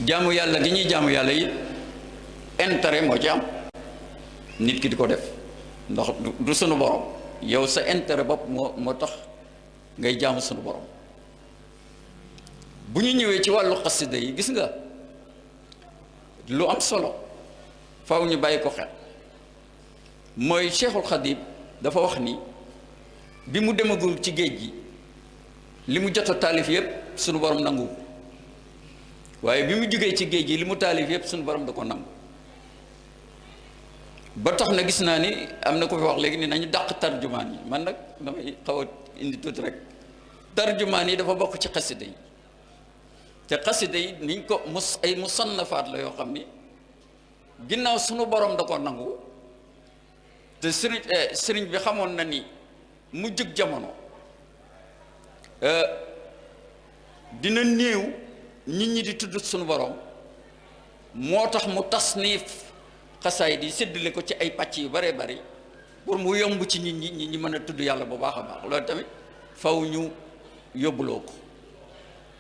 jaamu yàlla gi ñuy jaamu yàlla yi intérêt moo ci am nit ki di ko def ndax du sunu borom yow sa intérêt bopp moo tax ngay jaamu sunu borom. bu ñu ñëwee ci wàllu xasida yi gis nga lu am solo faaw ñu bàyyi ko xel mooy Cheikhul Khadim dafa wax ni bi mu demagul ci géej gi li mu jot a taalif yépp sunu borom nangu waaye bi mu jógee ci géej gi li mu taalif yépp sunu borom da ko nangu ba tax na gis naa ni am na ko fi wax léegi ni nañu dàq tarjumaan yi man nag damay xaw a indi tuuti rek tarjumaan yi dafa bokk ci xasida yi te xasida yi niñ ko ay musannafaat la yoo xam ni ginnaaw sunu borom da ko nangu te sëriñ bi xamoon na ni mu jëg jamono dina néew nit ñi di tudd sunu borom moo tax mu tasniif xasaay di séddale ko ci ay pàcc yu bare bari pour mu yomb ci nit ñi mën a tudd yàlla bu baax a baax loolu tamit faw ñu yóbbuloo ko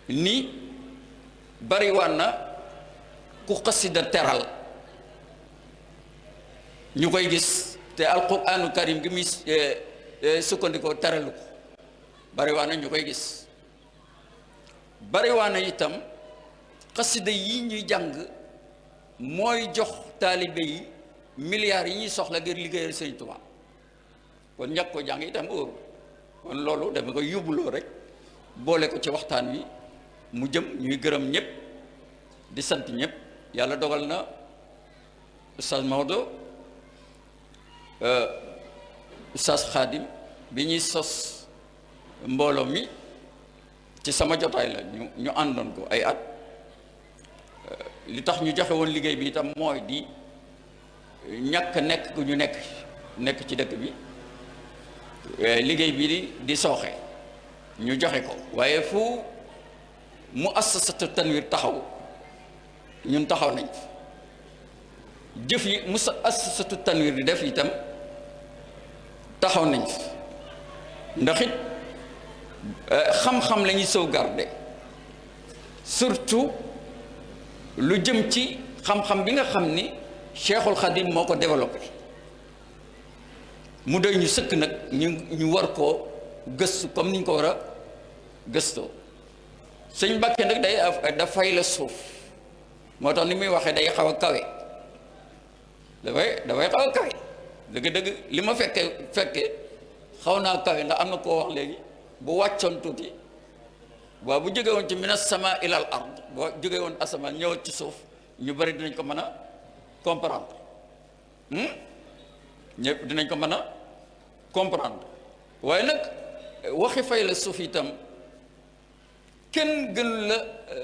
ni bari waan na ku xasida teral ñu koy gis te alquraanu karim gi muy sukkandikoo teralu ko bari waan na ñu koy gis bari waan na itam xasida yi ñuy jàng mooy jox taalibe yi milliards yi ñuy soxla ngir liggéeyal Sëñ Tuubaa kon ñàkk ko jàng itam óoru kon loolu dama koy yóbbuloo rek boole ko ci waxtaan wi mu jëm ñuy gërëm ñëpp di sant ñëpp yàlla dogal na Oustaz Maodo Oustaz Khadim bi ñuy sos mbooloo mi ci sama jotaay la ñu àndoon ko ay at li tax ñu joxe woon liggéey bi itam mooy di ñàkk nekk ku ñu nekk ci dëkk bi liggéey bi di sooxe ñu joxe ko waaye fu mu assasatu tanwir taxaw ñun taxaw nañ jëf yi mu assasatu tanwir di def itam taxaw nañ ndax it xam-xam la ñuy sauvegarder surtout lu jëm ci xam-xam bi nga xam ni Cheikhul Khadim moo ko développé mu doy ñu sëkk nag ñu war koo gëstu comme ni ñu ko war a gëstoo sëñ Mbàkke nag dafay la suuf moo tax ni muy waxee day xaw a kawe dafay xaw a kawe dëgg-dëgg li ma fekke xaw naa kawe ndax am na koo wax léegi bu wàccoon tuuti waaw bu jóge woon ci minas sama ilal ard boo jóge woon asamaan ñëwal ci suuf ñu bari dinañ ko mën a comprendre ñëpp dinañ ko mën a comprendre waaye nag waxi fay la suuf itam kenn gën la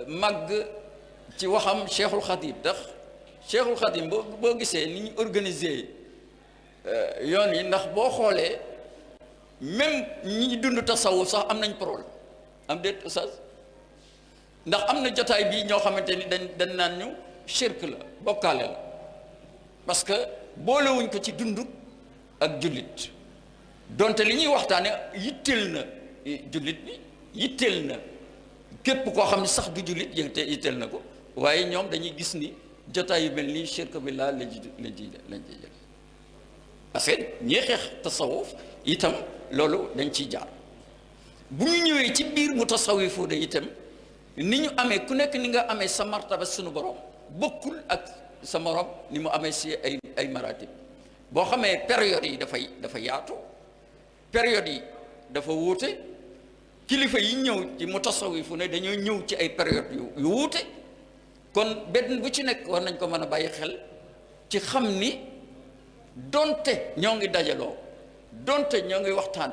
màgg ci waxam Cheikhul Khadim ndax Cheikhul Khadim boo gisee ni ñu organiser yoon yi ndax boo xoolee même ñi dund tasawuf sax am nañ problème am déet oustaz ndax am na jotaay bii ñoo xamante ni dañ naan ñu shirk la bokkaale la parce que boolewuñ ko ci dund ak jullit donte li ñuy waxtaane yitteel na jullit bi yitteel na képp koo xam ne sax du jullit yitteel na ko waaye ñoom dañuy gis ni jotaay yu mel nii shirk billah lañ ciy jël parce que ñi xeex tasawuf itam loolu dañ ciy jaar bu ñu ñëwee ci biir mu tasawifu de itam ni ñu amee ku nekk ni nga amee sa martaba sunu borom bokkul ak sa morom ni mu amee si ay maratib boo xamee période yi dafa yaatu période yi dafa wuute kilifa yi ñëw ci mu tasawifu ne dañoo ñëw ci ay période yu wuute kon benn bu ci nekk war nañ ko mën a bàyyi xel ci xam ni donte ñoo ngi dajaloo donte ñoo ngi waxtaan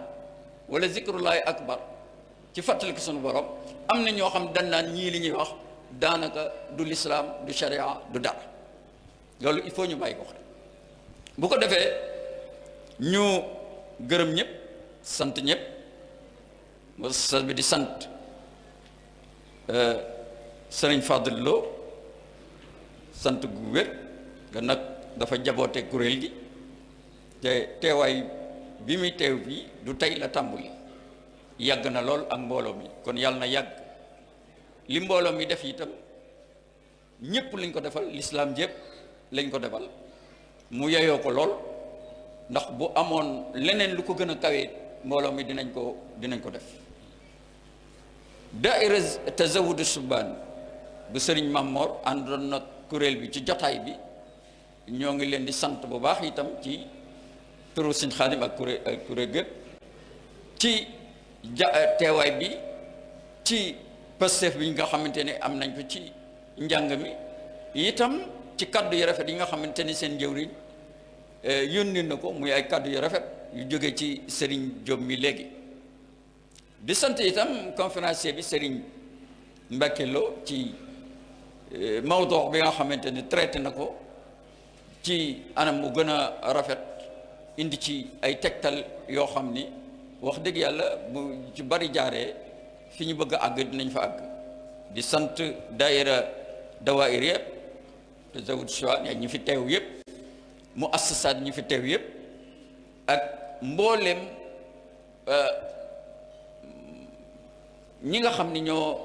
wala zikrullahi akbar ci fàttaliku sunu borom am na ñoo xam dañ naan ñii li ñuy wax daanaka du lislaam du sharia du dara loolu il faut ñu bàyyi ko xel bu ko defee ñu gërëm ñëpp sant ñëpp mosas bi di sant sëriñ Fadil Lo sant gu wér nga nag dafa jaboote kuréel gi te teewaay bi muy teew bi du tey la tàmbali yàgg na lool ak mbooloo mi kon yàlla na yàgg li mbooloo mi def itam ñépp lañ ko defal l'islam jépp lañ ko defal mu yeyoo ko lool ndax bu amoon leneen lu ko gën a kawe mbooloo mi dinañ ko def. daaira tazawudu subaan bu sëriñ Mamor àndoon na kuréel bi ci jotaay bi ñoo ngi leen di sant bu baax itam ci turu sëñ Xaadim ak kuréel gépp ci teewaay bi ci Pastef bi nga xamante ne am nañ ko ci njàng mi itam ci kaddu yu rafet yi nga xamante ni seen njëwriñ yónni na ko muy ay kaddu yu rafet yu jóge ci Serigne Diop mi léegi di sant itam conférencier bi Serigne Mbacke Lo ci mawduu bi nga xamante ni traité na ko ci anam mu gën a rafet indi ci ay tegtal yoo xam ni wax dëgg yàlla bu ci bari jaaree fi ñu bëgg a àgg dinañ fa àgg di sant daayira dawaayir yëpp te zawud shuan ñi fi teew yëpp mu assasaat ñi fi teew yëpp ak mbooleem ñi nga xam ni ñoo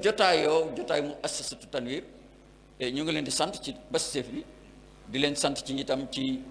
jotaay mu assasatu tanwir ñu ngi leen di sant ci Pastef bi di leen sant ci itam ci